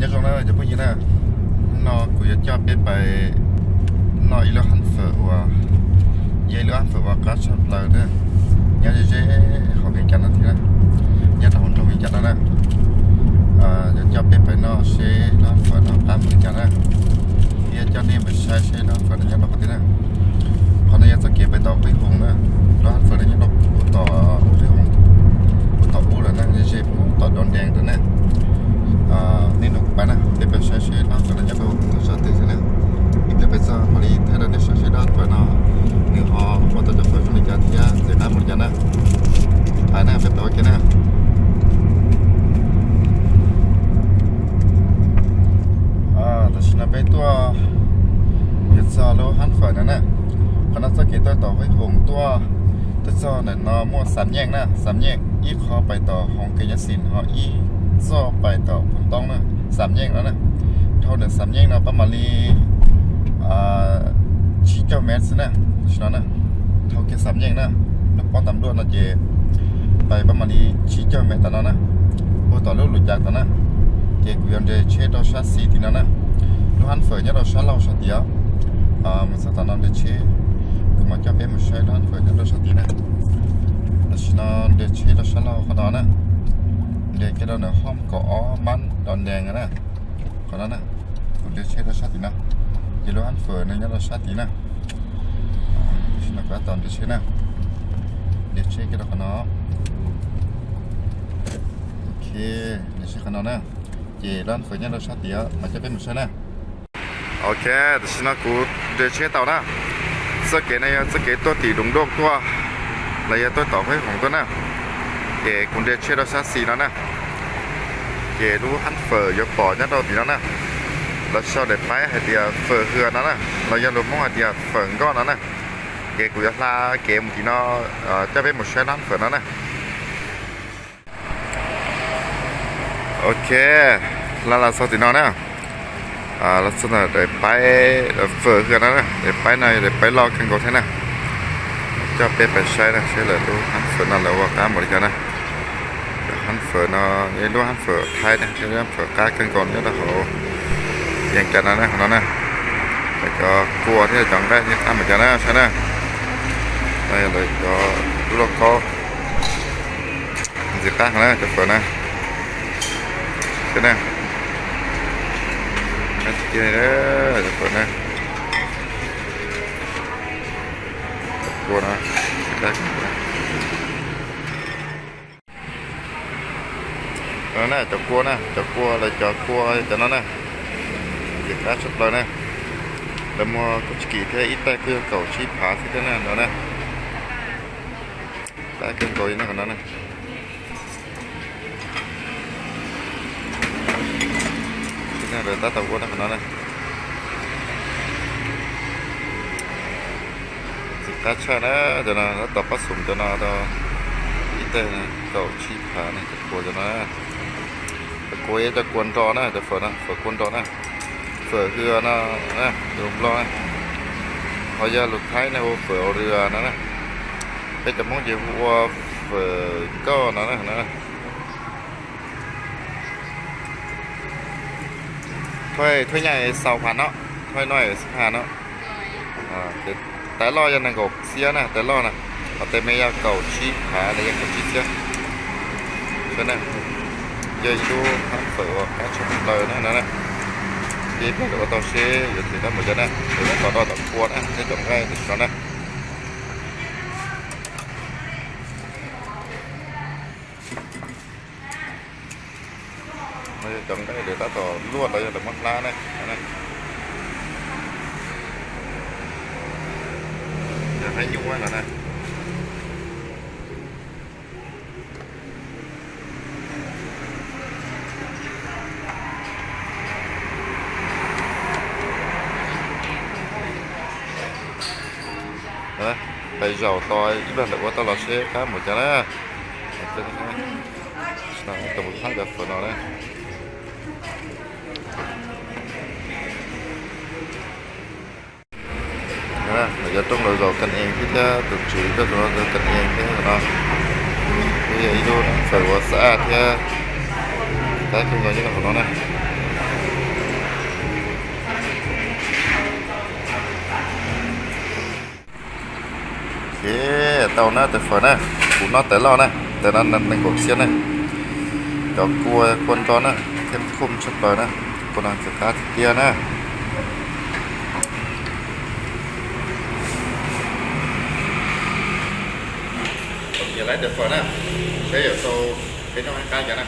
Nhớ trong đó là cho phút như thế nào. Nó của yo cho biết bài nó y lo hán phở của vậy lo hán phở của cá sấu lơ nữa. Nhớ dễ dễ họ Viêng Chăn nó thế nào. Nhớ trong trong Viêng Chăn đó nè. Ờ, yo cho biết bài nó sẽ nó phở nó cá Viêng Chăn đó. Yo cho nên mình sai sẽ nó phở nó nhớ nó có thế nào. Còn nó yo cho kia bài tàu Quế Hùng nữa. Nó hán phở nó nhớ nó của tàu Quế Hùng. Của tàu u là năng dễ dễ của tàu đòn đèn đó nè. Ờ, nên nó ໄປນະ ເປັນໄປໃຊ້ຊີວິດເນາະ ກໍໄດ້ຍັບໄປຫົກມື້ຊາວຕີນນີ້ແຫຼະ ອີກແຕ່ໄປຊາວ ພໍດີແທ້ດອນນີ້ໃຊ້ຊີວິດເນາະ ໄປເນາະ ໜຶ່ງຫໍ່ບໍ່ຕ້ອງຈະເປີດບໍລິການເທື່ອ ເສຍຄ່າບໍລິການນະ ໄປນະ ໄປຕໍ່ໂອເຄນະ ອາ ແຕ່ຊິນະໄປຕົວະ ເຮັດຊາໂລຫັນເຝີນັ້ນນະ ຄະນະສະເກດຕໍ່ຫ້ວຍຫົງຕົວະ ແຕ່ຊອນນັ້ນເນາະ ໝວດສາມແຍກນະ ສາມແຍກ ອີກເຂົ້າໄປຕໍ່ຫ້ອງກາຍະສິນ ເຮົາອີກຊອກໄປຕໍ່ພຸນຕ້ອງນະ ສາມແຍກແລ້ວນະ ເທົ່າເໜືອສາມແຍກເນາະ ປະມານລີ ອ່າ ສີ່ກິໂລແມັດນະ ເທົ່າເຂດສາມແຍກນະ ນະປ້ອມຕຳຫຼວດນະ ເຈ ໄປປະມານລີສີ່ກິໂລແມັດຕອນນັ້ນນະ ໂອ້ ຕໍ່ລົດຫຼູຈັກຕອນນະ ເຈ ກຸຍອນເດເຊດອຊາຊີຕີນະ ໂລຫັນເຝີຍອດອຊາເລົ່າຊາເຕຍ ອ່າ ມັນສະຕານອນເດເຊ ຄືມາຈອບເປັນມາໃຊ້ໂລຫັນເຝີຍອດອຊາຕີນະ ດາຊິນອນເດເຊດອຊາເລົ່າຂະດອນນະ ເດເຄດອນເໜືອຫ້ອມ ກໍອໍ ມັນດອນແດງນະ ຂະດອນນະ ເດເຊດອຊາຕີນະ ເຢໂລຫັນເຝີຍນະ ຍອດອຊາຕີນະ ຊິນະກະຕອນເດເຊນະ ເດເຊກະດອກຂະນອ ໂອເຄ ເດເຊຂະນອນະ ເຈ ຮ້ານເຝີຍຍາໂດຊາເຕຍ ມາຈະເປັນໝູ່ຊະນະ ໂອເຄ ຊິນະກູເດເຊເຕົານະ ສະເກນະ ສະເກຕົວຕີດຸງໂດກຕົວ ລະຍະຕົວຕໍ່ໄຟຂອງຕົວນະ ເຈ ກຸນເດເຊໂດຊາຊີນະນະ ເຈ ລູກຮັນເຝີ ຍະປອຍະໂດຕີນະນະ ລະຊາວເດໄປໃຫ້ເຕຍເຝີເຮືອນະນະ ລະຍະໂລມົງໃຫ້ເຕຍເຝີກ້ອນນະນະ ເຈ ກຸຍະລາເກມຕີນະ ເອີ ຈະເປັນໝູ່ຊະນະເຝີນະນະ ໂອເຄ ລາລາຊອກຕິນອນນະ ອາ ລັກສະນະໄດ້ໄປເຝີເຮືອນນະ ໄດ້ໄປນະ ໄດ້ໄປລອກກັນກ່ອນແທ້ນະ ຈະເປັນໄປໃຊ້ນະ ໃຊ້ເລີຍດູຫັ້ນເຝີນັ້ນແລ້ວວ່າການບໍລິການນະ ຫັ້ນເຝີນະ ເອີ ດູຫັ້ນເຝີໄທນະ ເອີ ເຝີກາເກີນກ່ອນນະ ເຂົາວຽງຈັນນະ ນະ ແລ້ວກໍກົວທີ່ຈອງໄດ້ທີ່ທຳມະຈານນະ ໃຊ່ນະ ແລ້ວກໍລູກເຂົາ ຊິຕັ້ງນະ ຈະເປີດນະ ເຊີນນະ ໃຫ້ຊິກິນເດີ ຈະເປີດນະ ຈະກົວນະ ເອີນະ ຈະກົວນະ ຈະກົວ ແລ້ວຈະກົວ ຈະນັ້ນນະ ຈະກາດສຸດເລີຍນະ ແລ້ວມົວກຸສະກິເທອີແຕກຄືເກົ່າຊີພາຊິເດີນະ ແລ້ວນະ ແຕກຄືເກົ່າອີກນະ ຂະໜາດນັ້ນນະ ເດີນຕາຕະໂກນຂະໜາດນັ້ນ ກາຊານະ ເຈົ້ານະ ແລ້ວຕໍ່ປະຊຸມເຈົ້ານະ ຕໍ່ອີແຕ່ເກົ່າຊີພານະ ຈະກົວເຈົ້ານະ ຈະກົວ ຈະກວນຕໍ່ນະ ຈະເຝີນະ ເຝີກວນຕໍ່ນະ ເຝີເຮືອນະ ນະ ລົມລ້ອນະ ເຮົາຢ່າຫຼຸດທ້າຍນະ ເຝີເຮືອນະ ນະ ເປັນຈະມົງຈະຫົວເຝີກ້ອນນະ ນະ ຖ້ວຍ ຖ້ວຍໃຫຍ່ຊາວພັນເນາະ ຖ້ວຍນ້ອຍສິບຫ້າເນາະ ອ່າ ແຕ່ລ້ອນຢ່າງນັ້ນກໍເສຍນະ ແຕ່ລ້ອນນະ ເອົາແຕ່ແມ່ຢາເກົ່າຊີພາ ແລະ ຢາເກົ່າຊີເສຍ ເຊີນນະ ເຢີອີດູທາງເຝີອອກການຊົມເຕີນະ ນະ ນະ ເຈເປີດອອໂຕເຊ ຢູ່ທີ່ນັ້ນໝົດນະ ເດີນຕໍ່ດອກຕະກວນນະ ຈະຈົງໄດ້ຕິດກ່ອນນະ ມັນຈະຈັ່ງໄດ້ເດ ຕາຕໍ່ລວດລະຍະ ແຕ່ມັນລານະ ອັນນັ້ນ ຢາກໃຫ້ຍຸງໄວ້ກ່ອນນະ ເອີ ໄປເຈົ້າຕໍ່ອີກແລ້ວ ແຕ່ວ່າຕະຫຼອດເຊກາໝົດຈ້ະນະ. ເປັນຫຍັງ ສະໜາມຕົວທາງຈາກຝົນເອົາເດ້ ເອີ ເຮົາຈະຕ້ອງເອົາກັນເອງທີ່ຈະຕຸກຈື່ ກໍຕ້ອງເອົາກັນເອງເດ້ເນາະ ເອີ ອີໂດນ ໃສ່ວ່າສະອາດແທ້ ຕາຍຄືເຮົາຢູ່ນຳເຂົາເນາະນະ. ເຄ ເຕົ້ານະ ແຕ່ຝອຍນະ ປູນອດແຕ່ເຫຼົ່ານະ ແຕ່ນັ້ນນັ້ນແມ່ນກົກຊຽນນະ ຈອກກົວຄວນຕອນນະ ເຂັ້ມຂຸ້ນຊຸດເປີນະ ຄົນນັ້ນສະກາດເກຍນະ ເກຍໄລແຕ່ຝອຍນະ ໃຊ້ໂຕເປັນນ້ອງໃຫ້ການກັນນະ.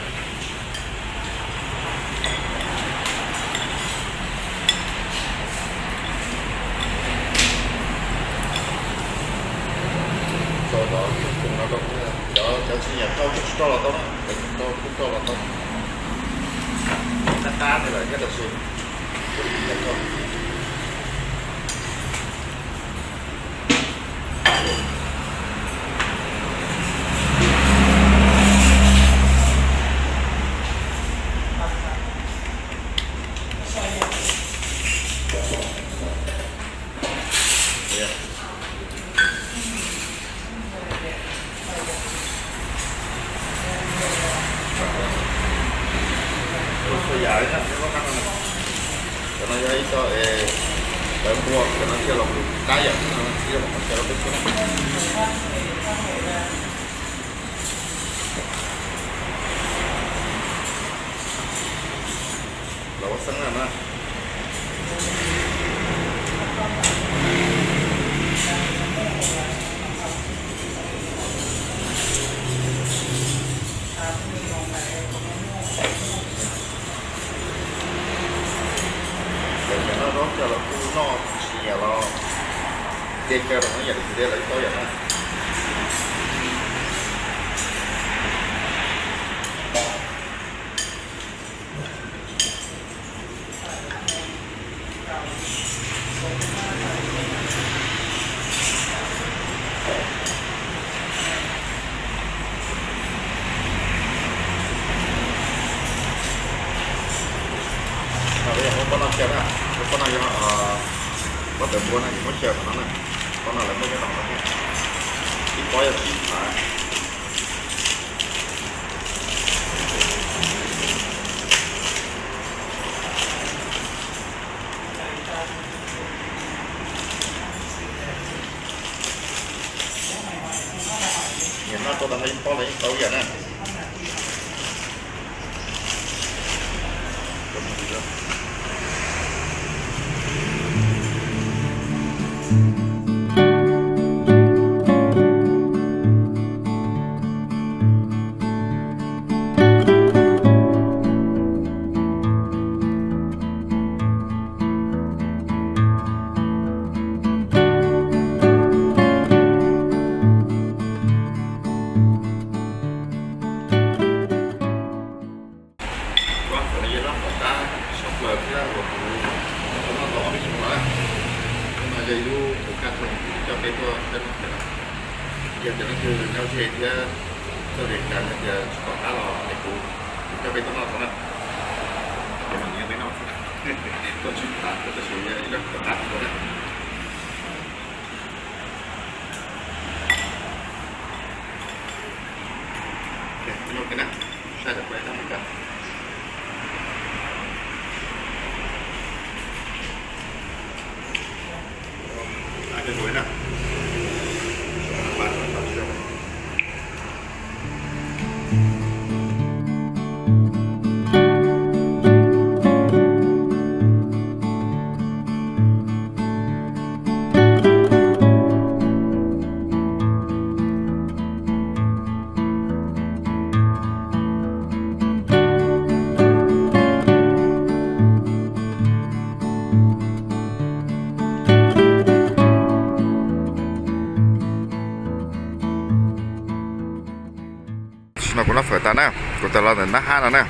ນະ ກູນະເຝີຕານະ ກູຕະລອດນະ ຮ້ານນະ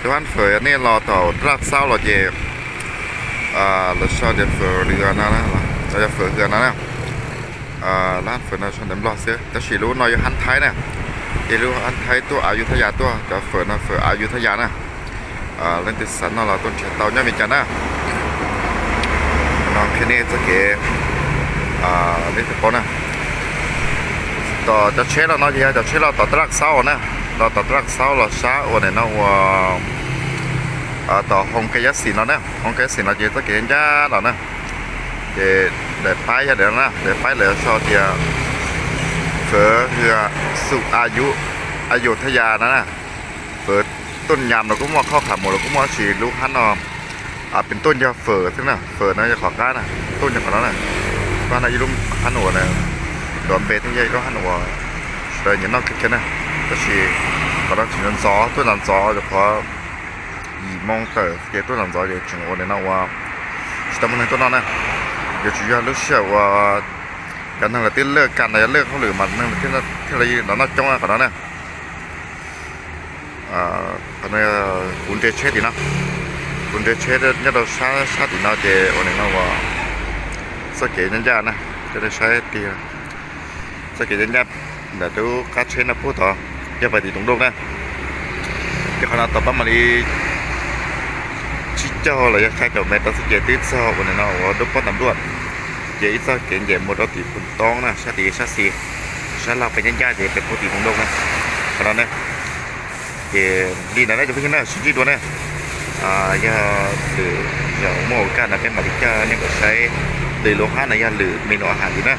ຮ້ານເຝີອັນນີ້ລໍຕໍ່ຕະຫຼາດເຊົ້າລໍເຈ ເອີ ລາຊອດເຈເຝີເຮືອນນະ ລາຊອດເຈເຝີເຮືອນນະ ເອີ ຮ້ານເຝີນະ ຊອນເຕັມຫຼອດເຊ ແຕ່ຊິຮູ້ນອຍຢູ່ຫັ້ນໄທນະ ເອ ຮູ້ຫັ້ນໄທຕົວ ອາຍຸທະຍາຕົວ ຈະເຝີນະ ເຝີອາຍຸທະຍານະ. ເອີ ເລ່ນຕິດສັນເນາະ ລາວຕົ້ນເຊເຕົາຍອດມີຈັນນະ ເນາະ ເຄເນຈະເກ ເອີ ເລ່ນເຕໂປນະ ຕໍ່ຈະເຊລາວເນາະ ຈະເຊລາວຕໍ່ຕະລັກເຊົານະ ລາວຕໍ່ຕະລັກເຊົາ ລາວຊາໂອເນເນາະ ວ່າ ເອີ ຕໍ່ໂຮງກາຍະສິນລາວນະ ໂຮງກາຍະສິນລາວ ຈະເກຍາລາວນະ ເຈ ໄດ້ໄປຍາເດນະ ໄດ້ໄປເລີຊອເຕຍ ເຝີເຮືອສຸອາຍຸ ອະໂຍທະຍານັ້ນນະ ເຝີຕົ້ນຍຳ ແລ້ວກໍໝໍ້ເຂົ້າຂາໝູ ແລ້ວກໍໝໍ້ຊິລູກຫັ້ນເນາະ ອ່າ ເປັນຕົ້ນຍາເຝີເຊິ່ງນະ ເຝີນະ ຢາຂໍກ້ານະ ຕົ້ນຍາຂໍນັ້ນນະ ບ້ານນະ ຢູ່ລຸ່ມຮັນໂອນະ ດອນເບເທິງໃຫຍ່ ຢູ່ລຸ່ມຮັນໂອ ແຕ່ຍານອກເຄັດນະ ກໍຊິ ກໍຕ້ອງຊິນອນຊໍ ຕົ້ນນອນຊໍ ຈະພໍ ອີ່ມອງເຕີ ເຈຕົ້ນນອນຊໍ ເຈຈຶ່ງໂອເນນະວ່າ ຊິຕ້ອງມາເນີງຕົ້ນນອນນະ ເດຊ໌ຢູຢາລູເຊຍວ່າ ການນັ້ນລະຕິເລີກ ການນະເລີກເຮົາຫຼື ມາເນີງເທື່ອລະ ເທື່ອລະນອກຈ້ອງນະ ຂອງເຮົານະ ອ່າ ອັນນີ້ ກຸນເດເຊດອີເນາະ ກຸນເດເຊດຍາດອກຊາ ຊາດອີເນາະ ເຈໂອເນນະວ່າ ສະເກຍນຍານະ ຈະໄດ້ໃຊ້ຕີ ສະເກຍນຍານະ ແບບດູກາເຊນະ ພູ່ຕໍ່ ຢ່າໄປຕີຕົງໂດກນະ ເຈົ້າຄະນະຕໍ່ປະມາລີ ຊິເຈົ້າລະ ຢາກໃຊ້ເຈົ້າແມ່ນຕາສະເກຍຕື່ນຊອກໂອເນນະວ່າ ໂດປອນຕຳຫຼວດ ເຈອີຊາເກນເຈໝົດເອົາຕີປຸນຕ້ອງນະ ຊາຕີຊາຊີ ຊາລາວໄປຍານຍາເຈເປັນຜູ້ຕີຕົງໂດກນະ ຂະນະນະ ເຈ ດີນະ ຈະເປັນນະ ຊິຈີດວນະ ອ່າ ຢ່າ ຫຼື ຢ່າໂມການນະ ເປັນມາລິກາ ນີ້ກໍໃຊ້ ຫຼື ໂລຫະນະ ຢ່າ ຫຼື ເມນູອາຫານດີນະ